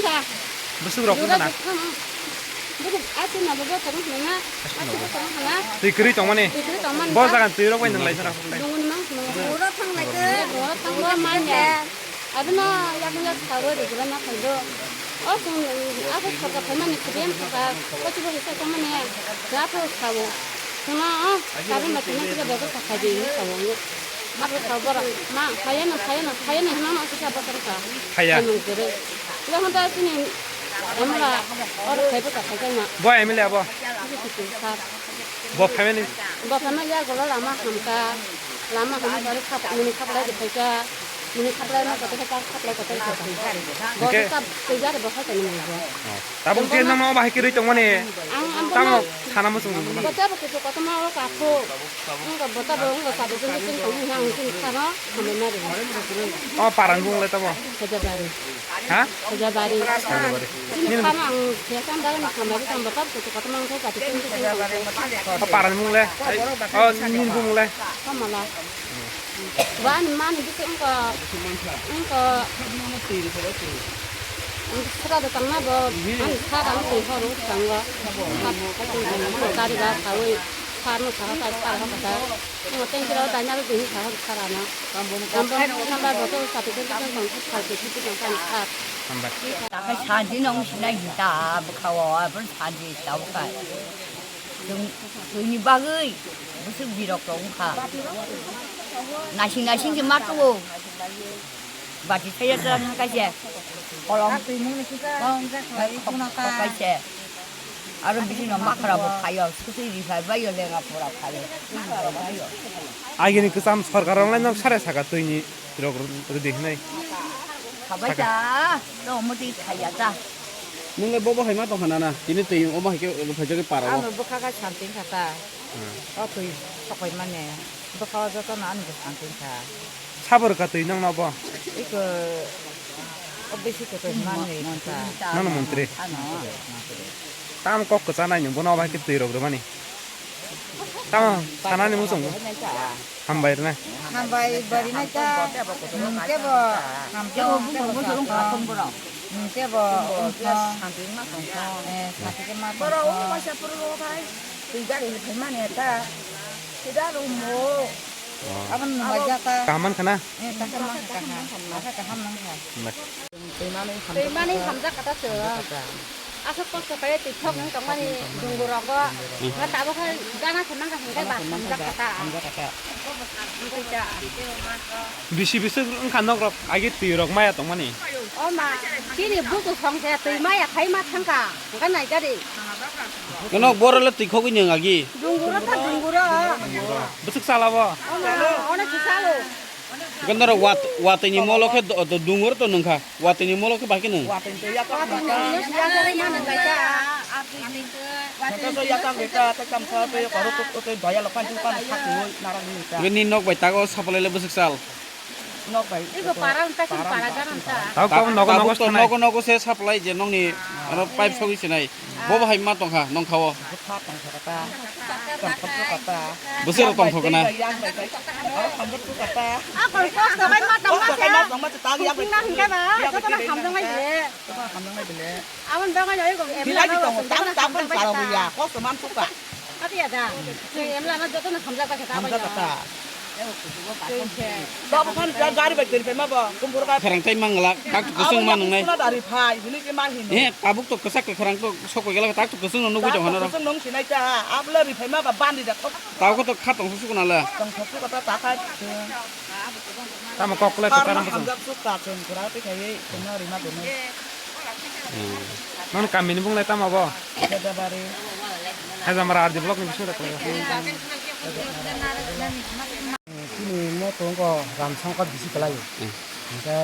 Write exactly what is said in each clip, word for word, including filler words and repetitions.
Bwswk rok wngkha na? Bwswk, ah, twi nabo bo tongmani na. Ah, twi bo tongmani na. Twi kwrwi tongmani. Twi kwrwi tongmani. Bo jaga twi rok bai nang lai jora. Dongoni mang tongmani. Oro thang lai khe. Oro thang bo manya. Abono yakung yak sawi rwgwla ma khaio. O chwng, abo sorkar phaimani C P M sorkar, o chibo hisa tongmani, chwla phuru sao. Chwngno, o, sabun bai tongma kisa bebostha khaidi hinwi sao. Abo sao borok, ma, phaiya no, phaiya no, phaiya no hinmano kisa bothor wngkha. Phaiya. Samung kwrwi. Tei hwn ta chini M L A oro phai bwsa khaijak ma. Bo M L A abo? Bisi kisi sir. Bo phaimani? Bo phaimani ya golo lama hamkha. Lama hamkha oro khap-, mwnwi khaplai rwkhaikha. Mwnwi khaplai ma kotor khe khaplai kotor khe. Bo khe khe kap twijak bo hai tongmani bo. Oh. Tabuk je nang no bahai kwrwi tongmani. Ang, ang tamo bono sana muchung. Bo tabo khe kotor ma o kaphu. Wngkha bo tabo wngkha sabo jeng jeng tong hwnwi ang chini khano hambai ma rwo. O parang bung le tamo. Hajabari. Ha? Hajabari. Hajabari. Chini khama ang siya kan dagan khama ri kan bakap kutu katu mang thai kati kin kin kin. O parani mung le? O nini bung le? Kamala. Ba ni mani bisi wngko, wngko. Sra da tangna bo, ani sa dang tei horu tangwa. Kari ba sawi, sa no sa ha sa sa ha kata. Wngko tengkiro daina ro dini sa horu sara na. Tambo no samba bo to sa te kin kin kin kin sa te kin kin kin sa. Hambai. Takai santi nong sinai hita bwkhao abon santi tau kai. Chwng, chwngni bagwi bwswk birok rok wngkha. Naising naising se ma tugo. Bati thaya jang kaise. Kolom. Kaise. Aro bisino makhra bo phaio, susi rifai baio, lenga pura phaio. Agini kwcham sorkar rok lai nok sare saka twini rok rwdi hinai. Khabai ta, no muti khaya ta. Nung le bobo hai ma tong hana na, tini twi omo hai khe rwphai jagwi para o. Ano bwkha ka santing kha ta. Hmm. O twi sokoi mane, bwkha o joto no ani bwsang tin kha. Sabor ka twi nang no bo? Iko, o bisi ko twi man ni kha. Nang no montri. Ano. Tam kok kwchanai ni bono bai khe twi rok rwmani. Tamo sanani muchung. Hambai rwnai. Hambai bari nai ta. Nung kebo hamkhe bo. Nung kebo. Eh, santi khe ma tong. Borok o waisa puro khai. Twi gari ni phaimani ta. Sida rung mo. Abon nung bai ja ta. Kaham man khana? Eh, kaham man khana. Kaham man khana. Twi manwi hamjak kha ta chwng. Aswk kosto khe twi thok wng tongmani dungu rogo. Nga tabuk khe gana se mangkha hwnkhe ba hamjak kha ta. Bisi bisi wngkha nok rok agi twi rok maya tongmani. O ma, chini buku song se twi maya khai ma thangkha. Hwnkhe nai gari. Nok boro le twi khogwi nang agi. Dungu ro ta dungu ro. Bwswk chala bo? O ma, ono si chalo. Hwnkhe norok wat-, watwi ni molo khe do-, do-, dungur to nungkha. Watwi ni molo khe bahai khe nung. Watwi ni to yatak nungkha. Hwnkhe so yatak rikha, tei kamsa tei korok tok tei doya lokha tei pano sakwi narak ni ta. Hwnkhe ni nok bai tago sapalai le bwswk sal. Nok bai. Iko para unta kin para gana unta. Tau tabuk nogo nogo to sanai. Nogo nogo se sapalai je nokni ano pipe sogwi sinai. Bo bahai ma tongkha, nongkha o. Bwswk rok tongthok kha na? Kosto khe ma tongma se. Tongma se, tang yak bai. Tongma hwnkhe ba, jotono hamjaknai bile. Jotono hamjaknai bile. Aboni bagwi no ego M L A no tongo, tang tang bai chalo buya, kosto man thok kha. Hati ya da. Chwng M L A no jotono hamjak bai kha ta bai. Hamjak kha ta. Babu khan ja gari bai twi phai ma ba, kumbur ka. Kharang tai mangla, tak kusung ma nungnai. Suna dari phai, hini ke ma hini. Eh, tabuk to kwchak kharang to sokoi gela tak to kusung no nugui tong hano. Kusung nung sinai ta, abla ri phai ma ba bandi da khok. Tau ko to kha tong su kuna la. Tong su ka ta ta kha. Tamo kok le to karam kusung. Hamjak su ka chen kura te khai, no ri ma de no. Hmm. Nang kamini bung lai tamo bo? Hajamara R D block ni bisingo da kwlai. Chini mo tongo Ramsongkot bisi kwlai. Hmm. Hinkhe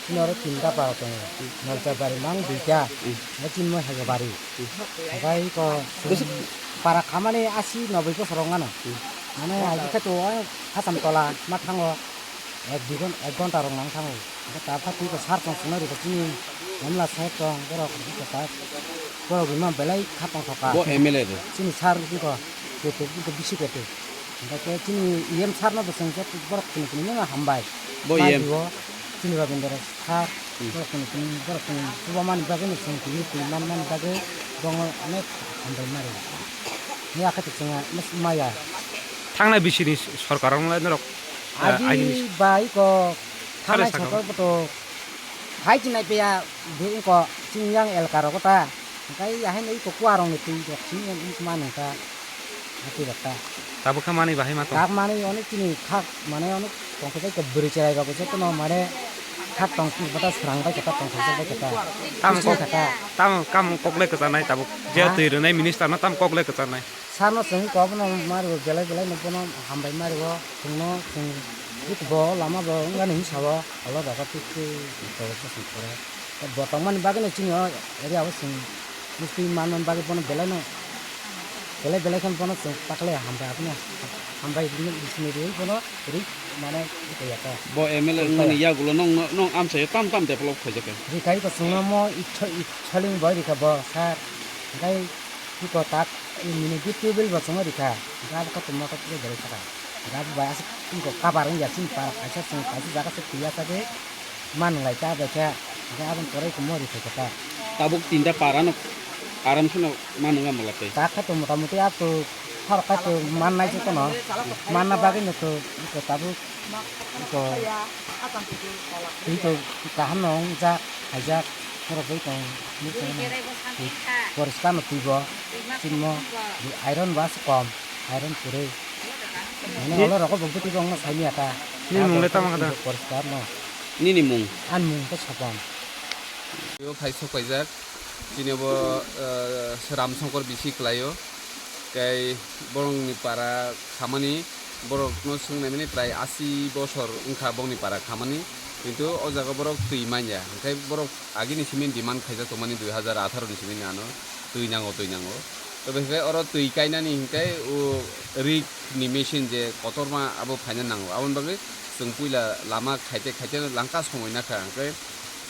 chini oro tinta para tongo. Nalcharbari mang duita. Hmm. Hinkhe chini mo Hajabari. Hmm. Hinkhe iko para khamani asi noboi bosor wng mano. Hmm. Mane agi khe to Assam tola ma thango. Ek dui ghon-, ek ghonta rok nang thango. Hwnkhe ta pha twi ko sar tong swngnai rwkha chini M L A saheb tong, borok hwnkhe ta borok rwma belai kha tongthok kha. Bo M L A de. Chini sar wngkha kete, wngkha bisi kete. Hwnkhe chini E M sar no bo chwng khe borok kunu kunu no hambai. Bo E M. Chini Rabindra sar. Hmm. Borok chwng, chwng, borok chwng chubamani bagwi no chwng tini twi manmani bagwi bono onek hambai mari. Ni akhe to chwng maya. Thangnai bisini sorkar wng lai norok, eh, Agi agini bai ko sare thangnai sakao. Sakao boto hai chinai peya bini ko chini yang elka rogo ta. Hingkai ahai no iko kuarong ni twi rok sini yang iko manu ta. Ati rok ta. Tabuk kha manwi bahai ma tong. Tak manwi onek chini khak mane onek tongthok tei bwrwi cherai rok jotono mane khak tong bata srang bai kata tongthok bai kata. Tam kok, tam kam kok le kwchanai tabuk. Je ha? Twi rwnai minister no tam kok le kwchanai. Sano chwng kok no mari belai belai no bono hambai mari o chwngno chwng bo lama bo wngani hinsa o olo doga twi twi twi twi twi twi. Bo tongmani bagwi no chini o area o chwng bwtwi manmani bagwi bono belai no, belai belai khe bono chwng takle hambai aboni hambai bini bisini riwi bono ri mane iko yaka. Bo M L A wngmani yagulo nong, nong amchaio tam tam develop khaijak khe. Rikai ko chwngno mo itho-, itholing bo rika bo sir. Hingkai iko tak nini B P B bo chwngno rika. Hingkai abo kotorma kotorma belai saka. Hingkai abo bai aswk iko kabar wngya chini para kaisa chwng kaisa jaga se twiya sagwi. Manwng lai ta bai khe, hingke aboni pore iko mori thai khe ta. Tabuk tinta para no aram kheno manwng ya mala tei. Ta kha to mota moti a to, har kha to mannai se kono, manna bagwi no to, iko tabuk, iko, twi to kaham no wngjak, khaijak, borok bai tong, twi poriskar no twi bo, chini mo, iron bo aswk kom, iron kwrwi. Mane olo rogo bo bwtwi rok no saimanya ta. Nini mung le tamo kha da? Poriskar no. Nini mung? Ani mung khe Sopon. Yo phai sok paijak. Chini bo, eh, Ram Songkor bisi kwlaio. Tei borokni para khamani, borokno swngnai mani prai asi bosor wngkha bongni para khamani. Kintu o jaga borok twi manya. Hingke borok agini simi demand khaijak tongmani dui hazar atharo ni simi ano twi nango, twi nango. Tobe hingke oro twi kainani hingke o rig ni machine je kotorma abo phaina nango. Aboni bagwi chwng puila lama khaite khaite langka somoi nakha. Hingke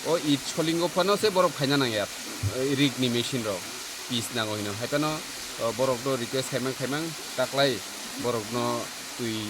o it solingo phano se borok phaina nangya, rig ni machine rok piece nango hino. Hai phano, o, borok no request khaimang khaimang taklai borok no twi,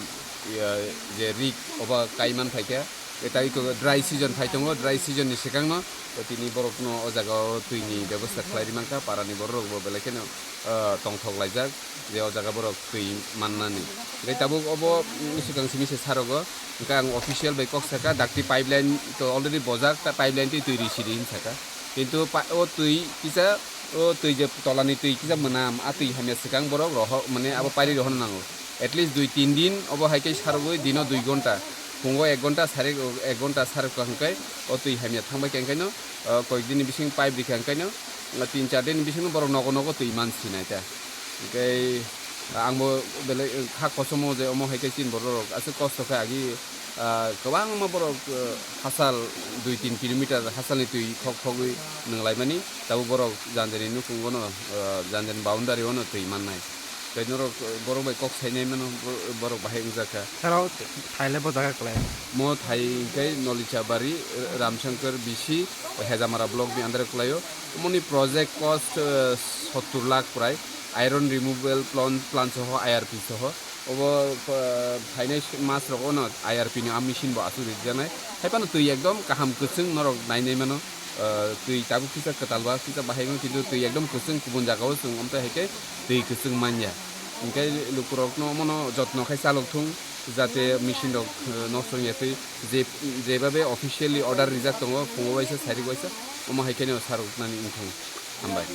ya, je rig oba kaiman phaikha. Eta iko dry season phai tongo, dry season ni swkang no tini borok no o jaga o twi ni bebosta khlai ri mankha, para ni borok rok bo belai kheno, ah, tongthok laijak je o jaga borok twi mannani. Tei tabuk obo, mm, swkang simi se sa rogo, hwnkhe ang official bai kok saka, dakti pipeline to already bojak, ta pipeline twi twi risi di hin saka. Kintu pa-, o twi kisa, o twi je tola ni twi kisa mwnam, a twi hamya swkang borok rohor, mane abo pairi rohorna nango. At least dui tin din obo hai khe sarogwi dino dui gonta, phungo ek gonta, sari ek gonta sarokha hwnkhe o twi hamya thangbai khe hwnkhaino, o, koyek dini bising pipe rikha hwnkhaino, o, tin char dini bisingno borok nogo nogo twi man sinai ta. Hwnkhe ang bo belai kha kosomo je omo hai khe chini borok rok aswk kosto khe agi, ah, kwbangma borok, ah, hachal dui tin kilometer hachalni twi khok khogwi nwnglaimani, tabuk borok janjani nukhungono, ah, janjani boundary-o no twi mannai. Tei norok, eh, borok bai kok sainai mano, bo-, borok bahai wngjakha. Saro thaile bo jaga kwlai. Mo thai hwnkhe Nolicha Bari, eh, Ramshankar B C, Hejamara block ni under kwlaio. Moni project cost, eh, sottur lakh prai. Iron removal plan, plan soho, I R P soho. Obo, eh, phainai mas rogo no I R P ni a machine bo aswk rijak nai. Hai phano twi ekdom kaham kwchwng norok nainai mano. Ah, twi tabuk kisa kwtal ba, kisa bahai wng, kintu twi ekdom kwchwng kubun jagao chwng omtai hai khe twi kwchwng manya. Hwnkhe lukurokno omono jotno khai chalok thung, jate machine rok, ah, nosto wngya twi. Je, jebabe officially order rijak tongo, phungo waisa, sairik waisa, omo hai kheno saroknani wng thung. Hambai.